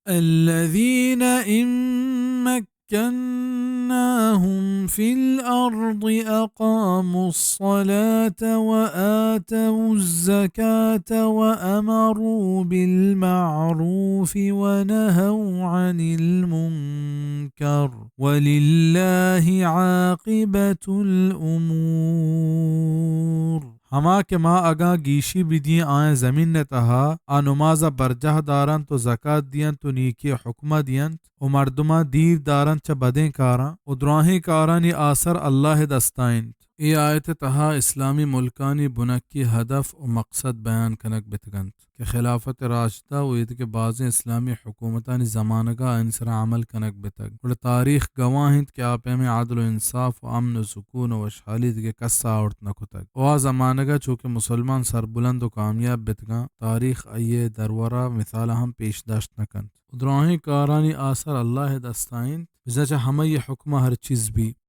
الذين إن مكناهم في الأرض أقاموا الصلاة وآتوا الزكاة وأمروا بالمعروف ونهوا عن المنكر ولله عاقبة الأمور. ہما کہ ما اگاں گیشی بدییں آیاں زمین ءِ تہا، آ نماز ءَ برجاہ دارنت و زکات دینت و نیکی ءِ حکم ءَ دینت و مردماں دیر دارنت چہ بدیں کاراں و دراہیں کارانی آسر اللہ ءِ دستا انت۔ اے آیت ءِ تہا اسلامی ملکانی بنکی ہدف و مقصد بیان کنگ بتگ انت۔ کہ خلافت راشدہ و ایدگہ بازیں اسلامی حکومتانی زمانگا آیانی سرا عمل کنگ بتگ، گڑا تاریخ گواہ انت کہ آ پیمیں عدل و انصاف و امن و سکون و وشحالی دگہ کسا آورت نہ کتگ و آ زمانگا چو کہ مسلمان سربلند و کامیاب بتگاں، تاریخ آئی ءِ درورا مثالا ہم پیش داشت نہ کنت و دراہیں کارانی آسر اللہ ءِ دستا انت، بزاں چہ ہمائی ءِ حکما ہر چیز بی۔